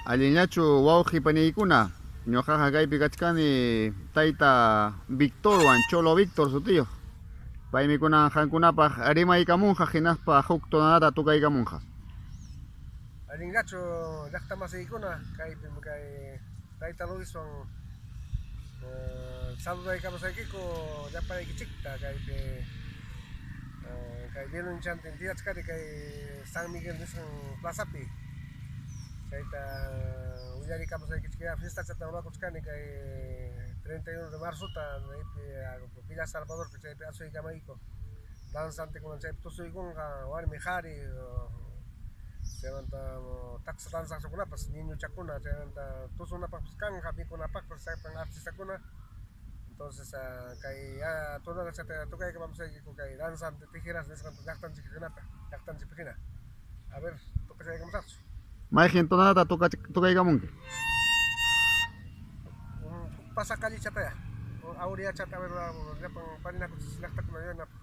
Allinllachu wawqi paniykuna, ñuqaqa kaypi kachkani tayta Victorwan, Cholo Victor sutiyuq. Paymi kunan qamkunapaq rimaykamunqa hinaspa huk tonadata tukaykamunqa. Allinllachu llaqta masiykuna, kaypim kay tayta Luiswan saludaykamusaykiku llapallaykichikta kaypi kay Belunchantin tiyachkani kay San Miguel nisqan plazapi. Chayta willarikamusaykichik fiestachata rurakuchkani kay 31 de marzota chaypi Villa Salvadorpi chaypi asuykamayku. Danzantekuna chaypi tusuykunqa warmi qhari chaymanta taksa danzaqkunapas niñuchakuna chaymanta tusunapaqpas kanqa mikunapaqpas llapan artistakuna. Entonces kay tonadachata tukaykamusaykiku kay danzante tijeras nisqanta llaqtanchik hinata llaqtanchikpi hina. A ver, tukachaykamusaqchu. Mayqin tonadata tukaykamunki? Pasacallichataya, auriyachata, a ver, llapan Parinacochas llaqtakuna yuyanapaq.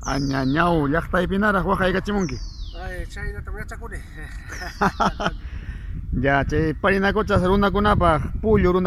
Añañaw, llaqtaypinaraq waqaykachimunki. Ay, chaynatam yachakuni. Ya, chay Parinacochas runakunapaq, pullu runakunapaq.